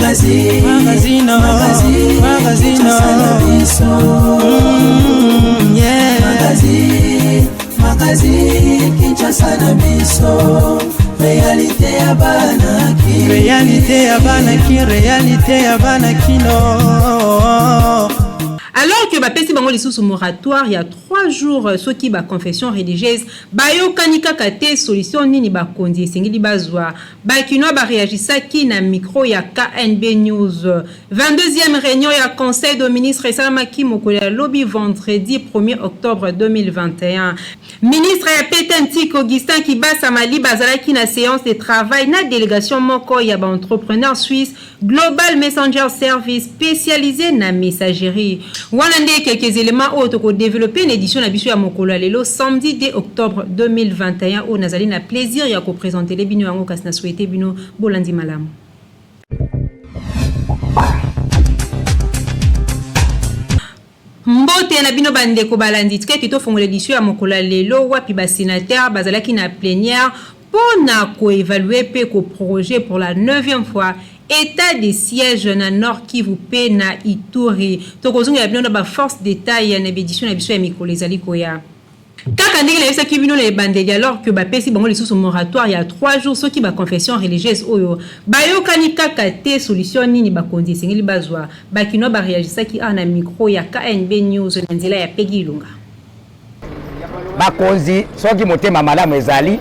Magazine, magazine, magazine, magazine, yeah. Magazine, magazine, Kinshasa na biso. Réalité ya bana ki. Réalité ya bana ki, réalité ya bana kino. Alors que bapesi bango lisusu moratoire ya 3 jours soki ba confession religieuse bayokani kaka te, solution nini bakonzi esengeli bazwa? Bakinois bareagisaki na micro ya KNB News. 22e réunion ya conseil de ministre esalamaki mokolo ya lobi vendredi 1er octobre 2021. Ministre ya PTNTIC Augustin Kibasa Maliba azalaki na séance de travail na délégation moko ya ba entrepreneur suisse Global Messenger Service spécialisé na messagerie. Wana nde quelques éléments oyo toko développer na édition na biso ya mokolo ya lelo samedi 2 octobre 2021 oyo nazali na plaisir ya ko présenter bino yango, kasi na souhaiter bino bolandi malamu. Mbote na bino bandeko balandi, tikaki tofongola édition ya mokolo ya lelo wapi ba sénateur bazalaki na plénière mpo na koévaluer mpe koproroger pour la 9e fois état de siège na Nord Kivu mpe na Ituri. Tokozongela bino na baforce détail na édition na biso ya mikolo ezali koya. Kaka ndenge nayebisaki bino na ebandeli, alors que bapesi bango lisusu moratoire ya 3 jours soki baconfession religieuse oyo bayokani kaka te, solution nini bakonzi esengeli bazwa? Bakinois bareagisaki awa na micro ya KNB News na nzela ya Pegi Ilunga. Bakonzi, soki motema malamu ezali,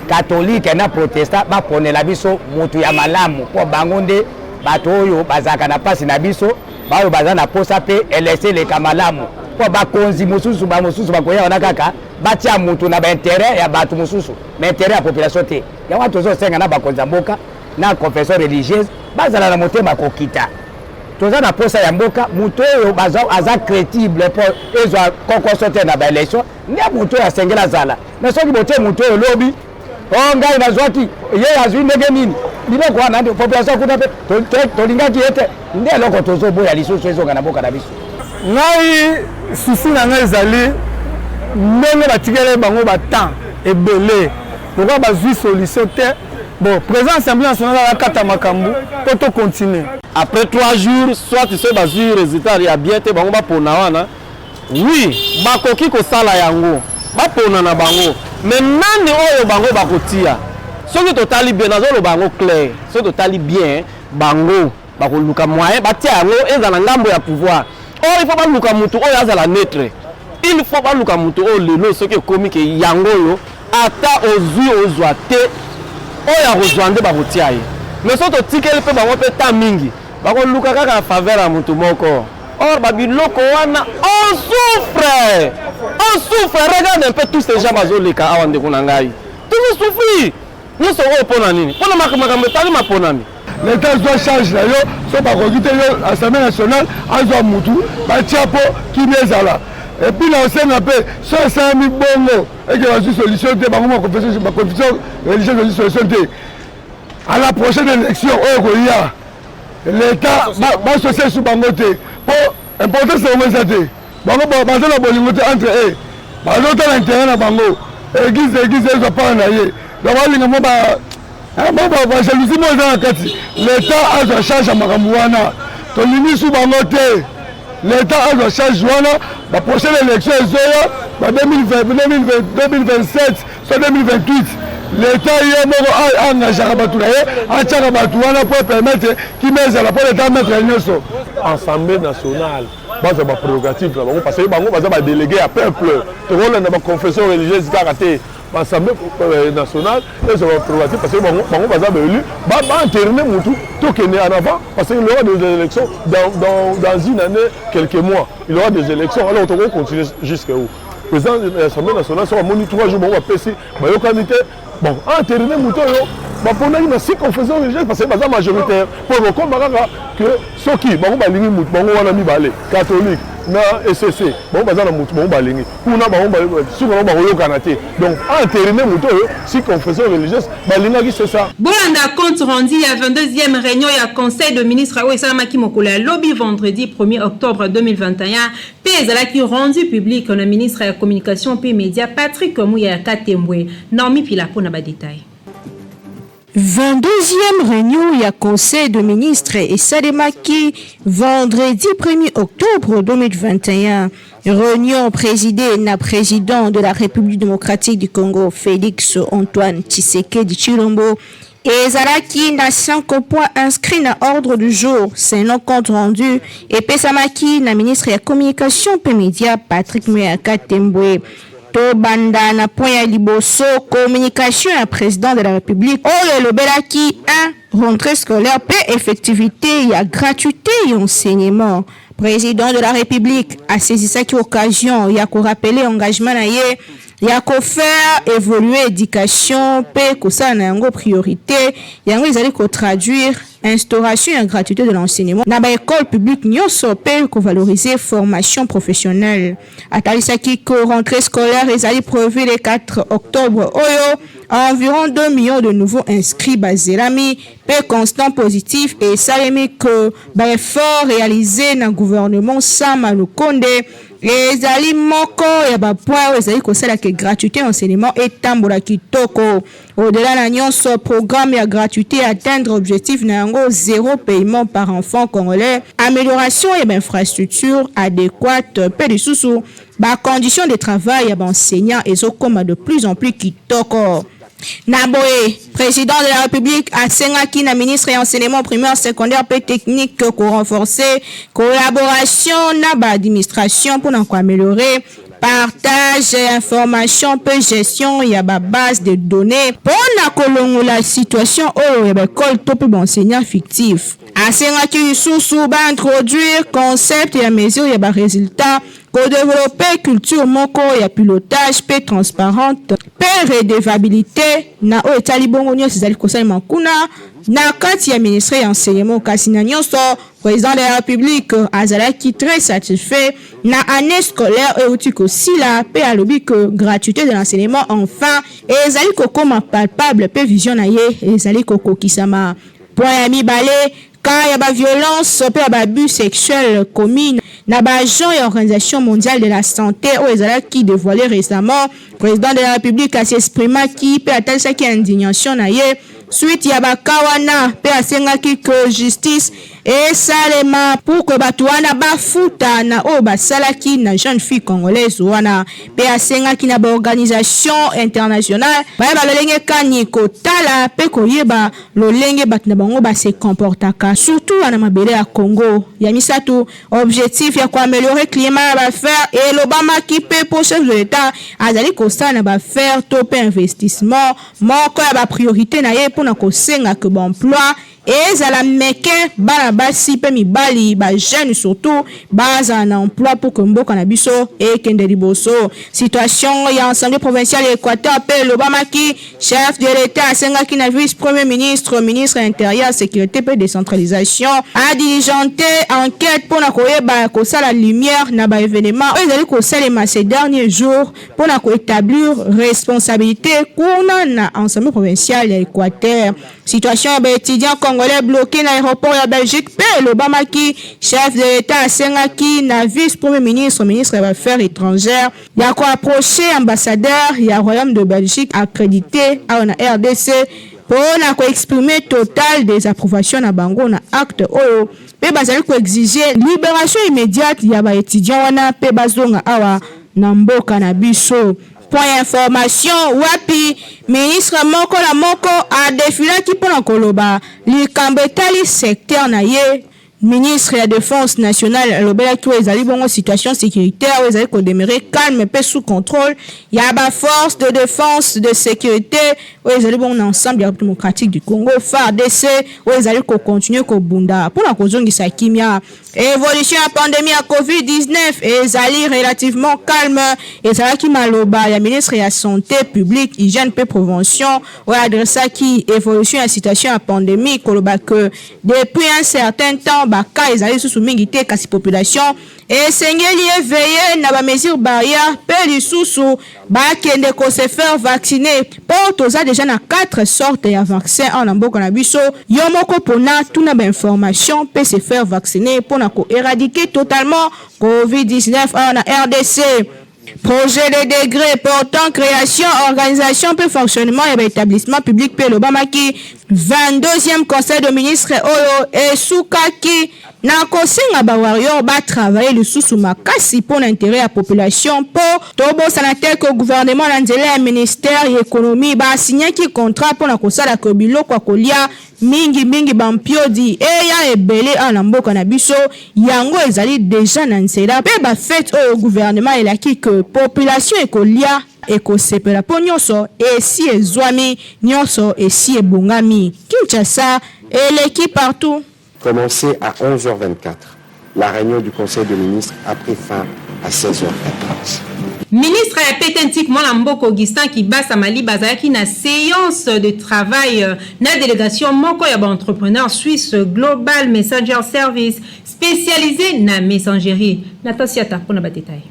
catholique na protestant baponela biso motu ya malamu, mpo bango nde bato oyo bazalaka na mpasi na biso, baoyo baza na posa mpe elese eleka malamu, mpo bakonzi mosusu bamosusu bakoya wana kaka batia motu na baintérêt ya bato mosusu, ma intérêt ya population te. Yango wana tozosenga na bakonzi ya mboka na confession religieuse bazala na motema kokita. Toza na posa ya mboka, moto oyo aza crédible mpo ezwa kokoso te na baélection nde moto oyo asengeli azala. Mais soki botie moto oyo lobi o ngai nazwaki, ye azwi ndenge nini, biloko wana nde population kuna mpe tolingaki ye te. Nde eloko tozoboya lisusu ezonga na mboka na biso. Ngai, souci na ngai ezali ndenge batikeli bango batemps ebele, lokola bazwi solution te. Bon, président Assemblée nationale akata makambo mpo tocontinue. Après 3 jours, soit soki bazwi résultat ya bien te, bango bapona wana. Oui, bakoki kosala yango, bapona na bango, mais nani oyo bango bakotia? Soki totali bien, nazoloba yango clair, soki totali bien, bango bakoluka moyen batia yango ezala na ngambo ya pouvoir. Or il faut baluka motu oyo azala neutre. Il faut baluka motu oyo lelo soki ekomi ke yango oyo, ata ozwi ozwa te, oyo akozwa nde bakotia ye. Mais soki totikeli mpe bango mpe ta mingi, bakoluka kaka faveur ya motu moko. Or babiloko wana, on souffre, on souffre. Regarde un peu tous ces gens bazoleka awa, ndeko na ngai, tozosouffrir nyonso oyo mpo na nini? Mpo na makambo etali maponami. Leta azwa charge na yo. So bakoki te, yo Assemblée nationale azwa mutu batia mpo kimia ezala. Et puis na osenga mpe, so esalami bongo eke bazwi solution te, bango baconfession religieuse bazwi solution te, à la prochaine élection oyo koya, leta basosie su bango te, mpo importance yango eza te. Bango baza na bolingo te entre eux, bazotala intérêt na bango. Église, église ezwa part na ye, donc balinga mo bajalousie mo eza na kati. Leta azwa charge ya makambo wana, tolingi su bango te. Leta azwa charge wana, baprochaine élection ezoya ba 2027 so 2028, leta ye moko aengageaka bato na ye, atiaka bato wana mpo permettre kimia ezala, mpo leta maître nyonso. Assemblée nationale bazwa baprérogative na bango, parce que bango baza badélégué ya peuple. Tokolanda baconfession religieuse kaka te. Baassemblée nationale ezwa baprérogative, parce que bango baza baélu, baentériner mutu, tokende en avant, parce qu'il y aura des élections dans une année, quelques mois, il y aura des élections. Alors toko continuer jusqu'à où? Président de l'Assemblée nationale, soki amoni 3 jours bango bapesi, bayokani te, bon, entériner moto oyo baponaki na six confession religieuse, parce que baza majoritaire, mpo kokoma kaka ke soki bango balingi mutu, bango wana mibale, catholique na ECC, bango baza na mutu bango balingi kuna, bango suka bango bakoyokana te. Donc entériner moto oyo six confession religieuse balingaki, c'est ça. Bolanda compte rendu ya 22e réunion ya conseil de ministre oyo esalamaki mokolo ya lobi vendredi 1er octobre 2021 mpe ezalaki rendu public na ministre ya communication mpe média Patrick Muyaya Katembwe. Naomi Pila mpona badetail. 22e réunion ya Conseil de ministres esalemaki vendredi 1er octobre 2021. Réunion présidée na président de la République démocratique du Congo Félix Antoine Tshisekedi Tshilombo ezalaki na 5 points inscrits na ordre du jour selon compte rendu epesamaki na ministre ya communication mpe media Patrick Muyaya Katembwe. Tobanda na point ya liboso, communication ya président de la République oyo elobelaki 1 rentrée scolaire mpe effectivité ya gratuité ya enseignement. Président de la République asaisissaki occasion ya korappeler engagement na ye ya kofaire évoluer éducation mpe kosala na yango priorité. Yango ezali kotraduire instauration ya gratuité de l'enseignement na baécole publique nyonso mpe kovaloriser formation professionnelle. Atalisaki ko rentrée scolaire ezali prévu le 4 octobre oyo, environ 2 millions de nouveaux inscrits bazelami mpe constat positif esalemi ke baeffort réalisé na gouvernement Sama Lukonde ezali moko ya bapoint oyo ezali kosalaka gratuité enseignement etambola kitoko. Au-delà na nyonso, programme ya gratuité atteindre objectif na yango, zéro paiement par enfant congolais, amélioration ya bainfrastructure adéquate mpe lisusu bacondition de travail ya baenseignant ezokóma de plus en plus kitoko. Na boye, président de la République asengaki na ministre ya enseignement primaire, secondaire mpe technique korenforcer collaboration na baadministration mpona koaméliorer partage ya information mpe gestion ya babase de données mpona kolongola situation oyo ya baekole to mpe baenseignant fictif. Asengaki lisusu baintroduire concept ya mesure ya baresultat, kodévelopper culture moko ya pilotage mpe transparente mpe redevabilité na oyo etali bongo nyonso ezali kosalema kuna na kati ya ministère ya enseignement. Kasi na nyonso, président de la République azalaki très satisfait na année scolaire euti kosila mpe alobi ke gratuité de l'enseignement enfin ezali kokóma palpable mpe vision na ye ezali kokokisama. Point ya mibale, cas ya baviolence mpe ya baabus sexuel commis na baagent ya Organisation mondiale de la santé oyo ezalaki dévoilé récemment, président de la République as'exprimaki mpe atalisaki indignation na ye suite ya bacas wana mpe asengaki ke justice esalema pour ke bato wana bafuta na oyo basalaki na jeune fille congolaise wana, mpe asengaki na baorganisation internationale bayeba lolenge kani kotala mpe koyeba lolenge bato na bango base comportaka, surtout wana mabele ya Congo. Ya misato, objectif ya koaméliorer climat ya baaffaire elobamaki mpe mpo chef de l'État azali kosala na baaffaire to mpe investissement moko ya bapriorité na ye mpona kosenga ke baemploi ezala meke, bana basi mpe mibali, bajeune surtout, bazala na emploi pour ke mboka na biso ekende liboso. Situation ya assemblée provinciale ya Équateur mpe elobamaki. Chef de l'État asengaki na vice premier ministre, ministre intérieur, sécurité mpe décentralisation adiligenter enquête mpona koyeba kosala lumière na baévénement oyo ezali kosalema ces derniers jours, mpona koétablir responsabilité kuna na assemblée provinciale ya Équateur. Situation ya baétudiant congolais bloqué na aéroport ya Belgique mpe elobamaki. Chef de l'État asengaki na vice premier ministre, ministre ya baaffaires étrangères ya koapprocher ambassadeur ya Royaume de Belgique accrédité awa na RDC mpona koexprimer totale désapprobation na bango na acte oyo, mpe bazali koexiger libération immédiate ya baétudiant wana mpe bazonga awa na mboka na biso. Point information wapi ministre moko na moko adefilaki mpona koloba likambo etali secteur na ye. Ministre ya défense nationale alobelaki oyo ezali bongo situation sécuritaire oyo ezali kodemeurer calme mpe sous contrôle ya baforce de défense de sécurité oyo ezali bongo na ensemble ya République démocratique du Congo, FARDC, oyo ezali kocontinuer kobunda mpona kozongisa kimia. Évolution ya pandémie ya COVID-19 ezali relativement calme, ezalaki maloba ya ministre ya santé publique, hygiène mpe prévention oyo adressaki évolution ya situation ya pandémie, koloba ke depuis un certain temps bacas ezali lisusu mingi te, kasi population esengeli éveiller na bamesure barrière mpe lisusu bakende kose faire vacciner, mpo toza déjà na 4 sortes ya vaccin awa na mboka na biso. Yo moko mpona tuna bainformation mpe se faire vacciner mpona koéradiquer totalement COVID-19 awa na RDC. Projet de décret portant création, organisation mpe fonctionnement ya ba établissement public mpe elobamaki. 22e conseil de ministre oyo esukaki na kosenga ba warrior ba travailler lisusu makasi mpo na intérêt ya population, mpo tobosana te ke gouvernement na nzela ya ministère ya économie basignaki contrat mpo na kosala ke biloko ya kolia, mingimingi bampiodi, eya ebele awa na mboka na biso. Yango ezali déjà na nzela, mpe bafete oyo gouvernement elaki ke population ekolia, ekosepela, mpo nyonso esi ezwami, nyonso esi ebongami. Kinshasa eleki partout. Commencé à 11h24, la réunion du Conseil des ministres a pris fin à 16h14. Ministre ya PTNTIC, mwana mboka Augustin Kibasa Maliba, azalaki na séance de travail na délégation moko ya baentrepreneur suisse Global Messenger Service, spécialisé na messagerie. Natasiata mpona badétail.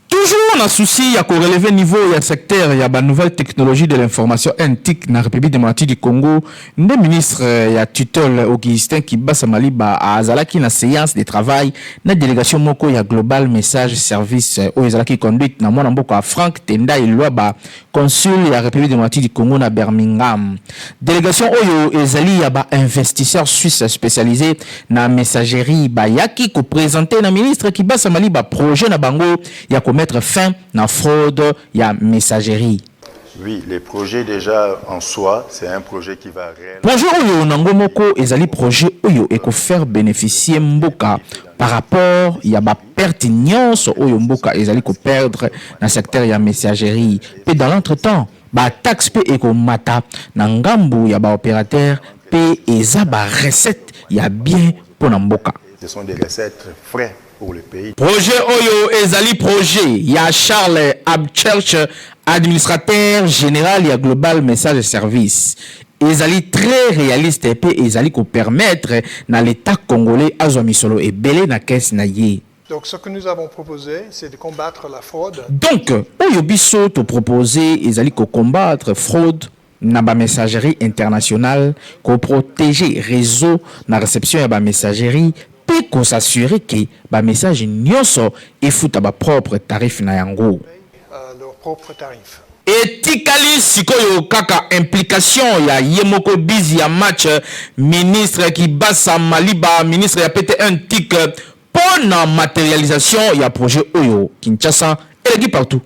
Toujours na souci ya korelever niveau ya secteur ya banouvelle technologie de l'information NTIC na République démocratique du Congo nde ministre ya tutelle Augustin Kibasa Maliba azalaki na séance de travail na délégation moko ya Global Message Service oyo ezalaki conduite na mwana mboka Frank Tendai Lwaba, consul ya République démocratique du Congo na Birmingham. Délégation oyo ezali ya bainvestisseur suisse spécialisé na messagerie. Bayaki koprésenter na ministre Kibasa Maliba projet na bango ya komettre fin na fraude ya messagerie. Oui, les projets déjà en soi, c'est un projet qui va réellement. Projet oyo nango moko ezali projet oyo ekofaire bénéficier mboka par rapport ya baperte nyonso oyo mboka ezali koperdre na secteur ya messagerie, mpe dans l'entretemps bataxe mpe ekomata na ngambu ya baopérateur, mpe eza barecette ya bien mpo na mboka. Ce sont des recettes frais pour le pays. Projet oyo ezali projet ya Charles Abchurch, administrateur général ya Global Message Service. Ezali très réaliste mpe ezali kopermettre na l'État congolais azwa misolo ebele na caisse na ye. Donc ce que nous avons proposé, c'est de combattre la fraude. Donc oyo biso topropose ezali kocombattre fraude na bamessagerie internationale, koprotéger réseau na réception ya bamessagerie mpe kos'assurer ke bamessage nyonso efuta bapropre tarif na yango. Leur propre tarif. Etikali sikoyo kaka implication ya ye moko bizi ya match, ministre Kibasa Maliba, ministre ya PTNTIC, mpo na matérialisation ya projet oyo. Kinshasa eleki partout.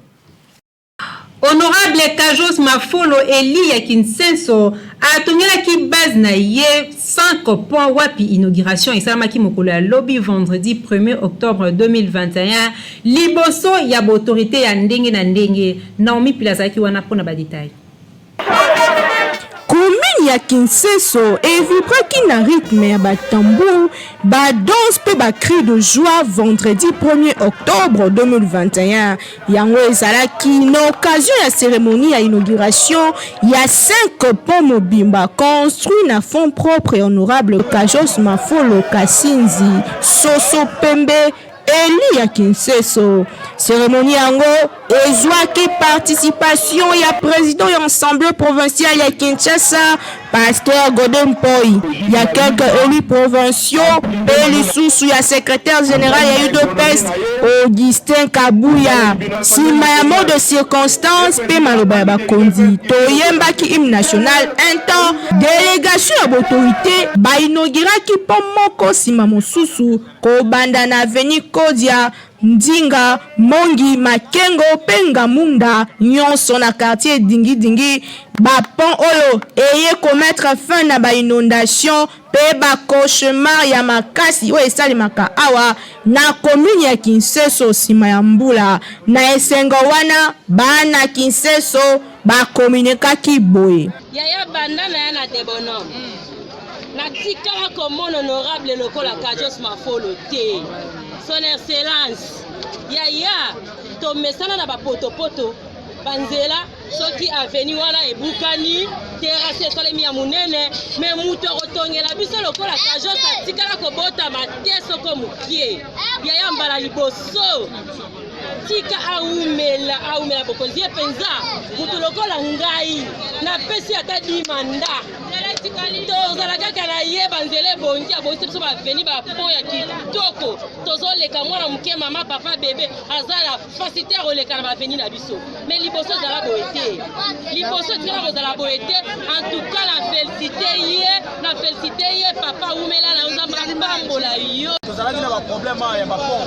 Honorable Kajos Mafolo, élu ya Kinsenso, atongelaki base na ye 5 pont wapi inauguration esalamaki mokolo ya lobi, vendredi 1er octobre 2021, liboso ya baautorité ya ndenge na ndenge. Naomi Pila azalaki wana mpona badétail. Commune ya Kinseso evibraki na rythme ya batambour, badanse mpe bacri de joie vendredi 1er octobre 2021. Yango ezalaki na occasion ya cérémonie ya inauguration ya 5 pont mobimba construit na fonds propre honorable Kajos Mafolo Kasinzi Soso Pembe, élu ya Kinseso. Cérémonie yango ezwaki participation ya président ya Assemblée provinciale ya Kinshasa, pasteur Godé Mpoi, ya quelques élus provinciaux mpe lisusu ya secrétaire général ya UDPS, Augustin Kabuya. Nsima ya mot de circonstance mpe maloba ya bakonzi, toyembaki hymne national. Un temps délégation ya baautorité bainauguraki mpo moko nsima mosusu, kobanda na avenue Kodia, Ndinga, Mongi, Makengo mpe Ngamunda, nyonso na quartier Dingidingi. Bapont oyo eye komettre fin na bainondation mpe bacauchemar ya makasi oyo esalemaka awa na commune ya Kinseso nsima ya mbula. Na esengo wana, bana Kinseso bakomunikaki boye: Yaya, banda na ya na debonhomme, natikala komona honorable lokola Kajos Mafolo te, son excellence. Yaya, tomesana na bapotopoto, banzela soki avenue wana ebukani, terrasse esalemi ya monene, mais moto akotongela biso lokola Kajos atikala kobotama te soko mokie. Yaya, mbala liboso. Tika awumela, awumela bokonzi ye mpenza. Moto lokola ngai napesi ata di manda, tozala kaka na ye. Banzela ebongi, abongisi biso baveni, bapont ya kitoko, tozoleka mwana moke, mama, papa, bebe aza na facilité ya koleka na baveni na biso. Mais liboso ezala boye te, liboso etikala kozala boye te. En tout cas na félicité ye, na félicité ye. Papa, wumela na yo, Nzambe apambola yo. Tozalaki na baproblème awa ya bapont,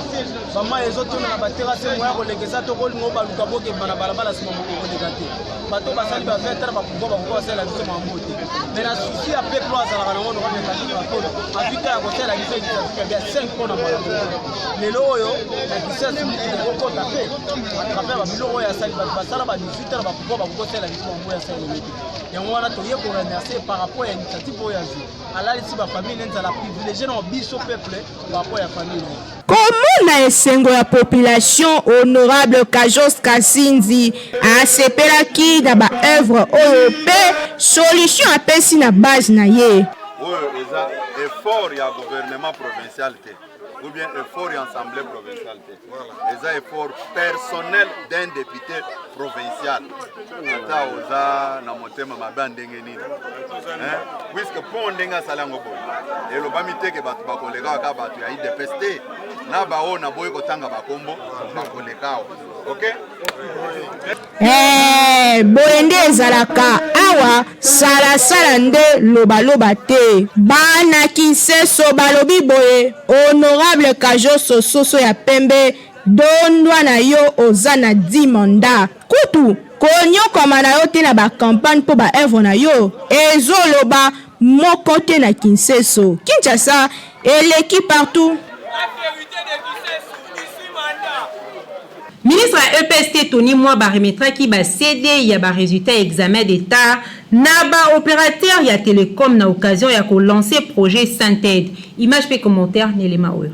bamai ezotuna na baterase, moya koleka eza to kolinga baluka bokemba na balabala, nsima mokokoleka te. Bato basali ba 20 ans bapouvoir, bakoka basalela biso mambo te. Mais na souci ya peuple oyo azalaka nango, honorable Kadima Makolo azwi ya kosalela biso initiative ya 5 mpo na mbala lelo oyo na Kisasi, ekokota mpe à travers babiloko oyo asali. Bato basala ba 18 ans na bapouvoir, bakoki kosalela biso mambo oyo asali lelo te. Yango wana toye koremercier par rapport ya initiative oyo azwi, alalisi bafamille ne nzala, privilégie na biso peuple par rapport ya famille na ye. Komona esengo ya population, honorable Kajos Kasinzi asepelaki na ba œuvre oyo mpe solution apesi na base na ye. Oyo eza effort ya gouvernement provincial te ou bien effort ya assemblée provinciale te, eza effort personnel d'un député provincial. Ata oza na motema mabe ya ndenge nini, puisque mpo ndenge asali yango boye, elobami te ke bato bakoleka kaka bato ya UDPS te, na baoyo naboyi kotanga bakombo bakoleka awa, ok. Hey, boye nde ezalaka awa, salasala nde lobaloba te. Bana Kinseso balobi boye: honorable Kajoso, soso ya pembe, dondwa na yo, oza na 10 mandat kutu konyokama na yo te na bacampagne mpo baœuvre na yo ezoloba moko te na Kinseso. Kinshasa eleki partout. Ministre ya EPST Tony Mwaba remettraki ba CD ya ba résultats ya examen d'État na ba opérateur ya télécom na occasion ya kolancer projet Synthède. Image pe commentaire nelema oyo.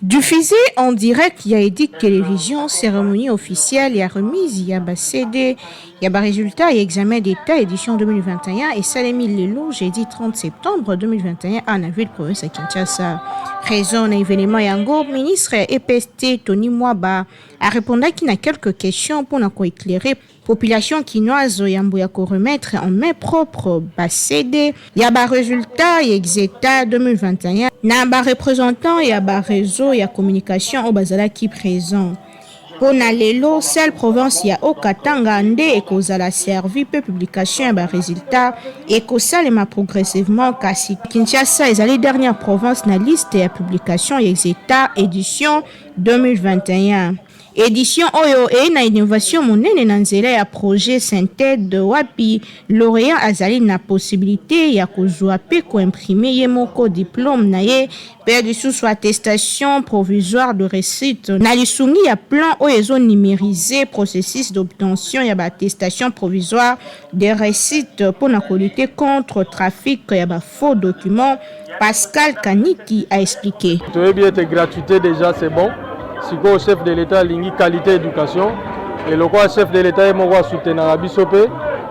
Diffusé en direct ya Edic Télévision, cérémonie officielle ya remise ya ba CD ya ba résultat ya examen d'État édition 2021 esalemi lelo jeudi 30 septembre 2021 à na ville province ya Kinshasa. Raison na événement yango, ministre ya EPST Tony Mwaba arépondaki na quelques questions mpona koéclairer population kinoise yambo ya koremettre en main propre ba CD ya ba résultat ya exeta 2021 na ba représentant ya ba réseau ya communication oyo bazalaki présent. Mpo na lelo, seule province ya Haut-Katanga nde ekozala servi mpe publication ya baresultat ekosalema progressivement, kasi Kinshasa ezali dernière province na liste ya publication ya exeta édition 2021. Édition oyo eye na innovation monene na nzela ya projet Synthède, wapi lauréat azali na possibilité ya kozwa mpe koimprimer ye moko diplôme na ye mpe lisusu attestation provisoire de réussite na lisungi ya plan oyo ezonumériser processus d'obtention ya baattestation provisoire de réussite mpona kolutter contre trafic ya bafaux documents. Pascal Kaniki a expliqué. Toyebi ete gratuité déjà, c'est bon. Sikoyo chef de l'État alingi qualité éducation, e lokola chef de l'État ye moko asoutenaka biso mpe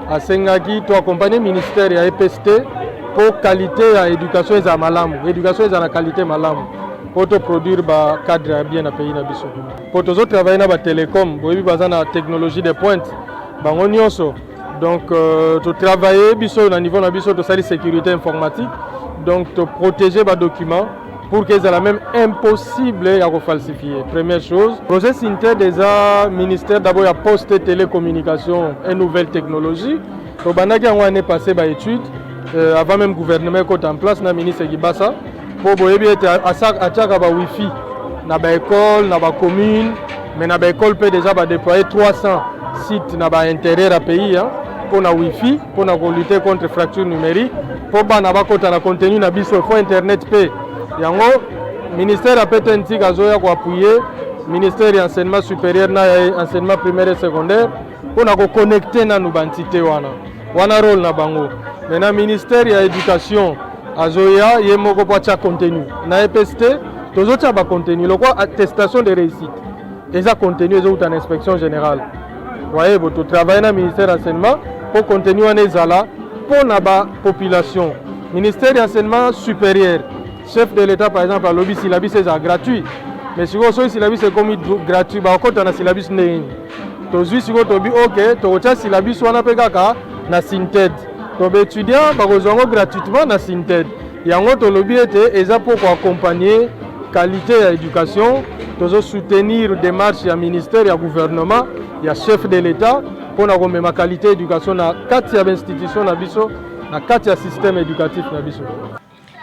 asengaki to accompagne ministère ya EPST mpo qualité ya éducation ezala malamu, éducation ezala na qualité malamu mpo toproduire bacadre ya bien na pays na biso. Mpo tozotravaille na batelecom, boyebi baza na technologie de pointe bango nyonso. Donc totravaille biso na niveau na biso, tosali sécurité informatique, donc toprotéger badocument pour que ezala même impossible ya kofalsifier. Première chose, projet Synthède eza ministère d'abord ya poste et télécommunication et nouvelle technologie. Tobandaki yango année passée, baétude avant même gouvernement ekota en place na ministre Kibasa, mpo boyebi ete atiaka bawifi na baécole, na bacommune, mais na baécole mpe déjà badéploye 300 sites na baintérieur ya pays mpo na wifi, mpo na kolutter contre fracture numérique, mpo bana bakota na contenu na biso, faut internet. Mpe yango ministère ya PTNTIC azoya koappuyer ministère ya enseignement supérieur na ya enseignement primaire et secondaire mpo na koconnecter nanu baentité wana. Wana rôle na bango. Maintenant, ministère ya éducation azoya ye moko mpo atia contenu. Na EPST tozotia bacontenu lokwa attestation de réussite, eza contenu ezouta na inspection générale. Voyez bo totravaille na ministère ya enseignement mpo contenu wana ezala mpo na bapopulation. Ministère ya enseignement supérieur, chef de l'État par exemple alobi syllabus ezala gratuit. Mais sikoyo soki syllabus ekomi gratuit, bakokota na syllabus ndenge nini? Tozwi sikoyo tobi ok, tokotia syllabus wana mpe kaka na Sinted, to baétudiant bakozwa yango gratuitement na Sinted. Yango tolobi ete eza mpo koaccompagner qualité ya éducation. Tozosoutenir démarche ya ministère, ya gouvernement, ya chef de l'État mpona komema qualité éducation na kati ya bainstitution na biso, na kati ya système éducatif na biso.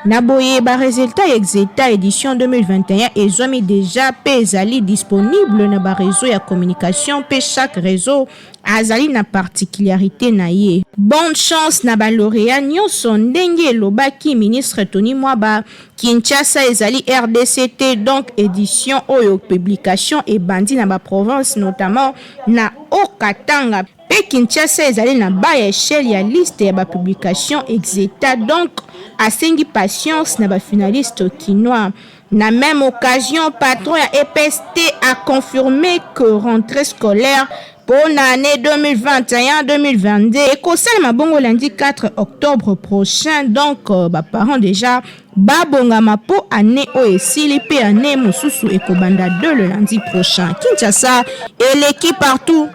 Na boye, baresultat ya Exeta édition 2021 ezwami déjà mpe ezali disponible na bareseau ya communication, mpe chaque réseau azali na particularité na ye. Bonne chance na balauréat nyonso. Ndenge elobaki ministre Tony Mwaba, Kinshasa ezali RDC te. Donc édition oyo, publication ebandi na baprovince, notamment na Haut-Katanga, mpe Kinshasa ezali na ba ya échelle ya liste ya bapublication Exeta. Donc asengi patience na bafinaliste kinois. Na même occasion, patron ya EPST a confirmé que rentrée scolaire mpo na année 2021-2022 ekosalema bongo lundi 4 octobre prochain. Donc baparent déjà babongama mpo année oyo esili mpe année mosusu ekobanda de le lundi prochain. Kinshasa eleki partout.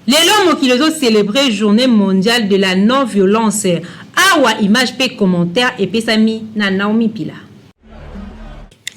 Lelo mokili ezocélébrer Journée mondiale de la non violence. Awa image mpe commentaire epesami na Naomi Pila.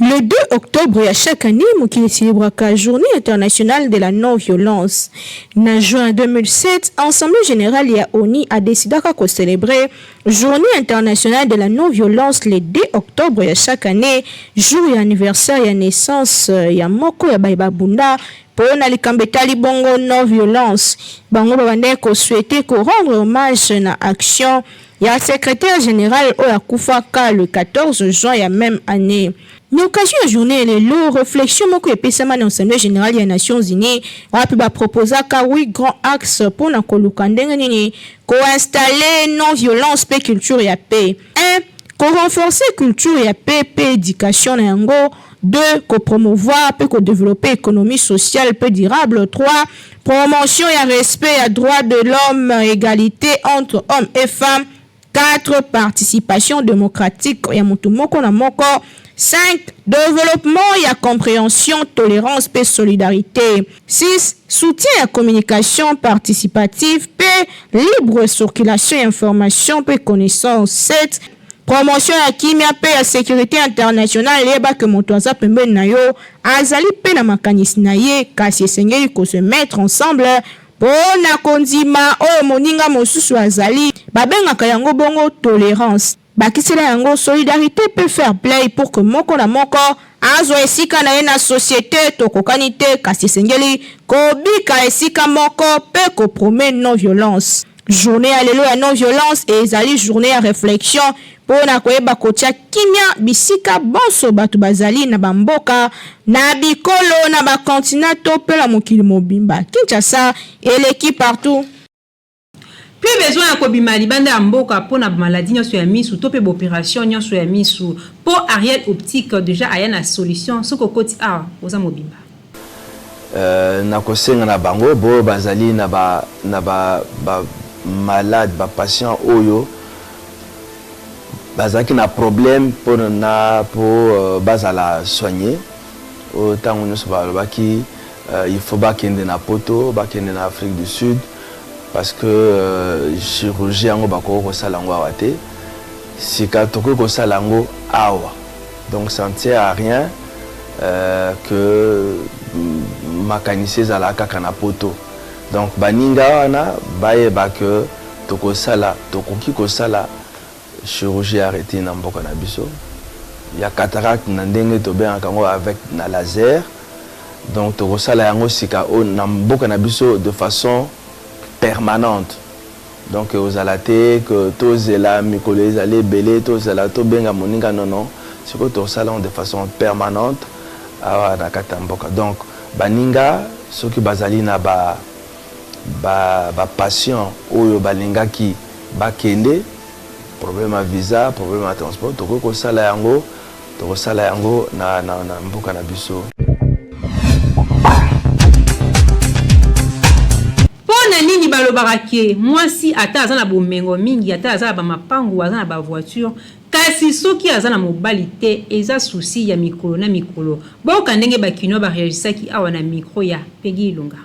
Le 2 octobre ya chaque année, mokili célébraka Journée internationale de la non-violence. Na juin 2007, Assemblée générale ya ONU adécidaka kocélébrer Journée internationale de la non-violence le 2 octobre ya chaque année, jour ya anniversaire ya naissance ya moko ya baye babunda mpo na likambo etali bongo non-violence. Bango babandaki kosouhaiter korendre hommage na action ya secrétaire général oyo akufaka le 14 juin ya même année. Na occasion ya journée ya lelo, réflexion moko epesama na Assemblée générale ya Nations unies, wapi baproposaka huit grands axes mpona koluka ndenge nini koinstaller non violence mpe culture ya paix. 1, korenforcer culture ya paix mpe éducation na yango. 2, kopromouvoir mpe kodévelopper économie sociale mpe durable. 3, promotion ya respect ya droit de l'homme, égalité entre hommes et femmes. 4, participation démocratique ya motu moko na moko. 5, développement ya compréhension, tolérance mpe solidarité. 6, soutien ya communication participative mpe libre circulation ya information mpe connaissance. 7, promotion ya kimia mpe ya sécurité internationale. Yebake moto aza pembeni na yo azali mpe na makanisi na ye, kasi esengeli kose mettre ensemble mpo na kondima oyo moninga mosusu azali. Babengaka yango bongo tolérance, bakisela yango solidarité mpe fair play, pour que moko na moko azwa esika na ye na société. Tokokani te, kasi esengeli kobika esika moko mpe koprôner non violence. Journée ya lelo ya non violence ezali journée ya réflexion mpo na koyeba kotia kimia bisika bonso bato bazali, na bamboka, na bikolo, na bakontina to mpe na mokili mobimba. Kinshasa eleki partout. Plus besoin ya kobima libanda ya mboka mpona maladie nyonso ya misu to mpe baopération nyonso ya misu, mpo Ariel Optique déjà aya na solution. Soki okoti awa, oza mobimba. Nakosenga na bango boyo bazali na ba, na ba, ba malade, bapatient oyo bazalaki na problème mpona na mpo bazala soigné, oyo ntango nyonso balobaki il faut bakende na Poto, bakende na Afrique du Sud, parce que chirurgie yango bakoki kosala yango awa te. Sika tokoki kosala yango awa. Donc ça ne sert à rien que makanisi ezala kaka na Poto. Donc baninga wana bayeba ke tokosala, tokoki kosala chirurgie ya rétine na mboka na biso, ya cataracte na ndenge tobengaka yango avec na laser. Donc tokosala yango sika oyo na mboka na biso de façon permanente. Donc ozala te ke tozela mikolo ezali ebele, tozela, tobenga moninga. Nono, sikoyo tokosala yango de façon permanente awa na kati ya mboka. Donc baninga soki bazali na ba bapatient ba oyo balingaki bakende, problème ya visa, problème ya transport, tokoki kosala yango, tokosala yango na mboka na biso. Mpo na nini balobaka Balobaka ke mwasi ata aza na bomengo mingi, ata aza na ba mapangu, aza na ba voiture, kasi soki aza na mobali te eza souci ya mikolo na mikolo. Boyoka ndenge ba kinois ba reagisaki awa na micro ya Peggy Ilunga.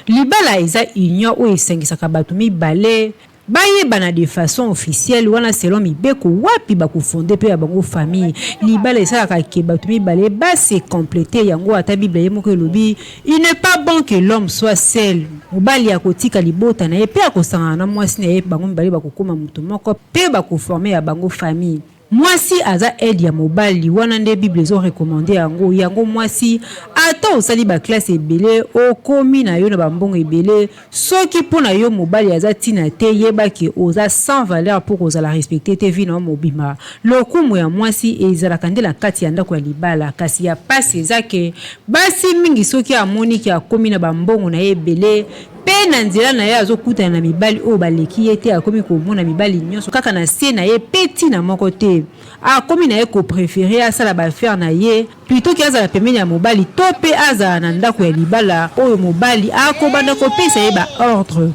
Libala eza union oyo esangisaka batu mibale Bayebana de façon officielle wana selon mibeko wapi bako fonder pe ya bango famille. Libala esalaka que batu mibale ba se completer yango ata bible ye moko elobi il n'est pas bon que l'homme soit seul mobali akotika libota na ye pe akosangana na mwasi na ye bango mibale bakokoma mutu moko pe bako former ya bango famille. Mwasi aza aide ya mobali wana nde bible ezo recommande yango yango mwasi ata osali ba classe ebele okomi na yo na ba mbongo ebele soki po na yo mobali aza tina te yeba ke oza sans valeur po kozala respecte te vie na yo mobimba lokumu ya mwasi ezalaka nde na kati ya ndako ya libala kasi ya pasi eza ke basi mingi soki amoni ke akomi na ba mbongo na ye ebele Pe na nzela na ye azokutana na mibali oyo baleki ye te, akomi komona mibali nionso kaka na se na ye pe tina moko te. Akomi na ye ko preferer asala ba affaires na ye plutot que azala pembeni ya mobali to pe azala na ndako ya libala oyo mobali akobanda kopesa ye ba ordres.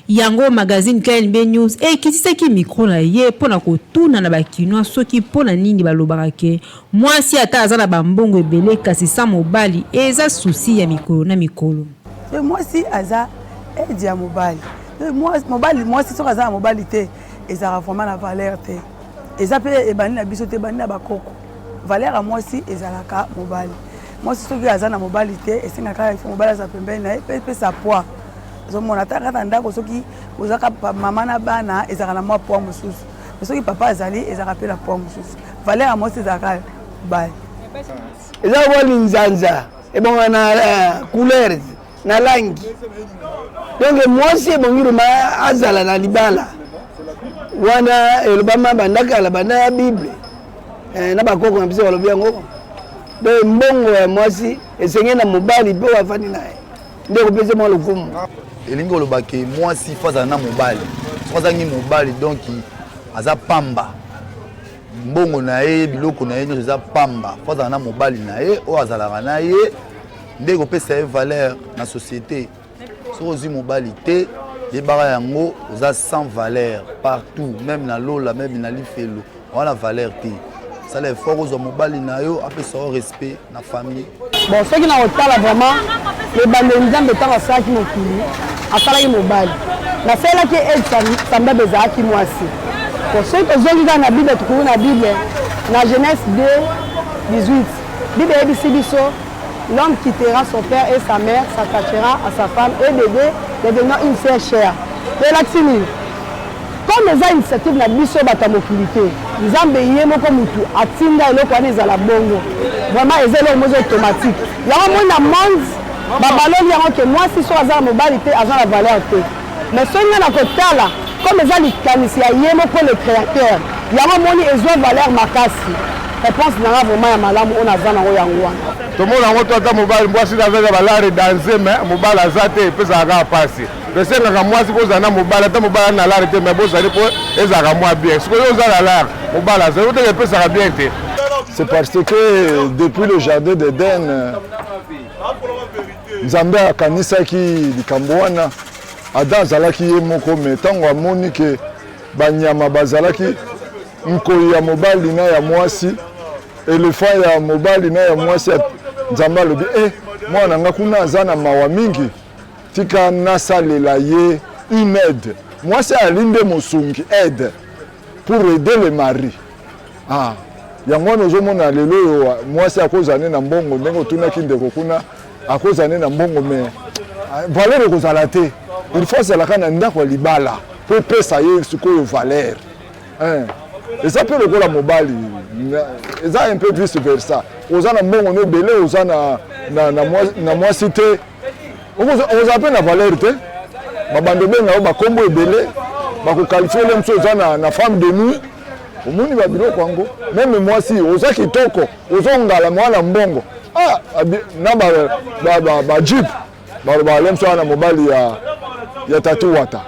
Yango magazine KNB News ekitisaki micro na ye po na kotuna na ba kinois soki po na nini balobaka que mwasi ata aza na ba mbongo ebele kasi sans mobali eza souci ya mikolo na mikolo. Donc mwasi aza aide ya mobali. Donc mobali mwasi soki aza na mobali te ezalaka vraiment na valeur te. Eza pe ebandi na biso te ebandi na bakoko. Valeur ya mwasi ezalaka mobali. Mwasi soki aza na mobali te esengaka il faut mobali azala pembeni na ye pe epesa poids. Ozomona ata kaka ndako soki ozaka mama na bana ezalaka na mwa poids mosusu. Mais soki papa azali ezalaka pe na poids mosusu. Valeur ya mwasi ezalaka mobali. Eza lokola linzanza. Ebonga na eh, couleur na langi donc mwasi ebongi roma azala na libala wana elobama banda kala banda ya bible eh, na bakoko na biso balobi yango donc mbongo ya mwasi esengeli na mobali mpe oyo afandi na ye nde ekopesa mwa lokumu. Elingi koloba ke mwasi fo azala na mobali, soki azangi mobali donc aza pamba. Mbongo na ye, biloko na ye nyonso eza pamba. Faut azala na mobali na ye oyo azalaka na ye nde ekopesa ye valeur na société. Soki ozwi mobali te, yebaka yango oza sans valeur partout, meme na lola, meme na lifelo, oza na valeur te. Sala effort ozwa mobali na yo, apesa yo respect na famille. Bon, soki na kotala vraiment ebandeli Nzambe ntango asalaki mokili asalaki mobali nasalelaki aide semblable ezalaki mwasi. Bon, soki tozongi kaka na Bible, tokoki na Bible na Genèse 2 18 Bible eyebisi biso l'homme quittera son père et sa mère, s'attachera à sa femme et de deux devenant une seule chair. Elakisi nini? Comme eza initiative na biso bato ya mokili te, Nzambe ye moko mutu atinda eloko wana ezala bongo. Vraiment eza eloko moko eza automatique. Yango omoni na monde babaloli yango ke mwasi soki aza na mobali te aza na valeur te. Mais soki nga na kotala comme eza likanisi ya ye moko le createur, yango omoni ezwa valeur makasi. Reponse na nga vraiment ya malamu oyo naza nango yango wana. Tomona yango to ata mobali mwasi aza na balare danze mais mobali aza te epesaka kaka mpasi. Tosengaka mwasi bozala na mobali ata mobali aza na lare te mais bozali mpo ezalaka mwa bien. Sikoyo yo oza na lare mobali azali oteke epesaka bien te. C'est parce que depuis le jardin d'Eden Nzambe akanisaki likambo wana. Adam azalaki ye moko mais ntango amoni ke banyama bazalaki nkoi ya mobali na ya mwasi elephant ya mobali na ya mwasi, Nzambe alobi eh, mwana na nga kuna aza na mawa mingi Tika nasalela ye une aide. Mwasi azali nde mosungi, aide pour aider le mari. Ah, yango wana ozomona lelo oyo mwasi akozala nde na mbongo, ndenge otunaki ndeko kuna, akozala nde na mbongo mais ah, valeur ekozala te. Il faut azalaka na ndako ya libala mpo epesa ye sikoyo valeur. Eh, eza mpe lokola mobali, eza un peu vice versa. Oza na mbongo no ebele, oza na, na, na, na mwasi te okozala mpe na valeur te babanda obenga yo bakombo ebele bakokalifie ole mosusu oza na, na femme de nuit omoni babiloko yango meme mwasi oza kitoko ozongala mwana mbongo ah, na bajeep ba, ba, ba balobaka le mosusu wana mobali ya, ya tatu wata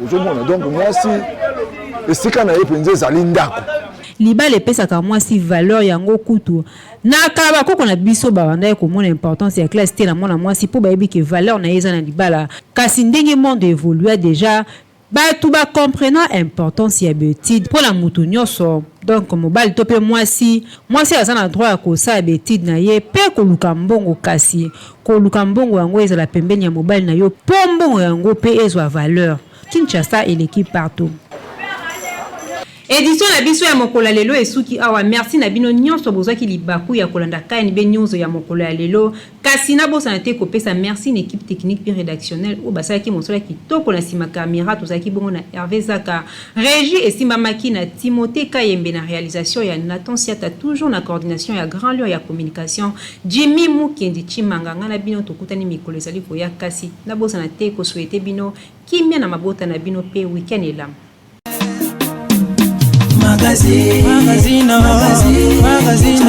ozomona donc mwasi esika na ye mpenza ezali ndako. Libala epesaka mwasi valeur yango kutu na kala bakoko na biso babandaki komona importance ya classe te na mwana mwasi mpo bayebi ke valeur na ye eza na libala. Kasi ndenge monde evolua dejà batu ba comprena importance ya b'etude mpo na mutu nionso donc mobali to mpe mwasi. Mwasi aza na droit ya kosala b'etude na ye mpe koluka mbongo kasi koluka mbongo yango ezala pembeni ya mobali na yo mpo mbongo yango mpe ezwa valeur. Kinshasa eleki partout. Edition na biso ya mokolo ya lelo esuki awa. Merci na bino nionso bozwaki libaku ya kolanda KNB News ya mokolo ya lelo. Kasi nabosana te kopesa merci na equipe technique pe redactionnelle oyo basalaki mosala kitoko na sima camera. Tozalaki bongo na Herve Zaka. Regie esimbamaki na Timothee Kayembe na realisation ya Nathan Siata toujours na coordination ya Grand Lion ya communication Jimmy Mukendi Tshimanga. Ngai na bino tokutani mikolo ezali koya kasi nabosana te ko souhaiter bino kimia na mabota na bino pe week-end elamu. Magazine, magazine, magazine, magazine,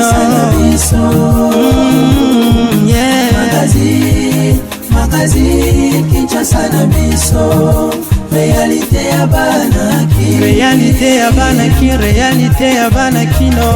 yeah. Magazine, magazine, Kinshasa na biso, réalité ya bana ki, réalité ya bana ki, réalité ya bana kino.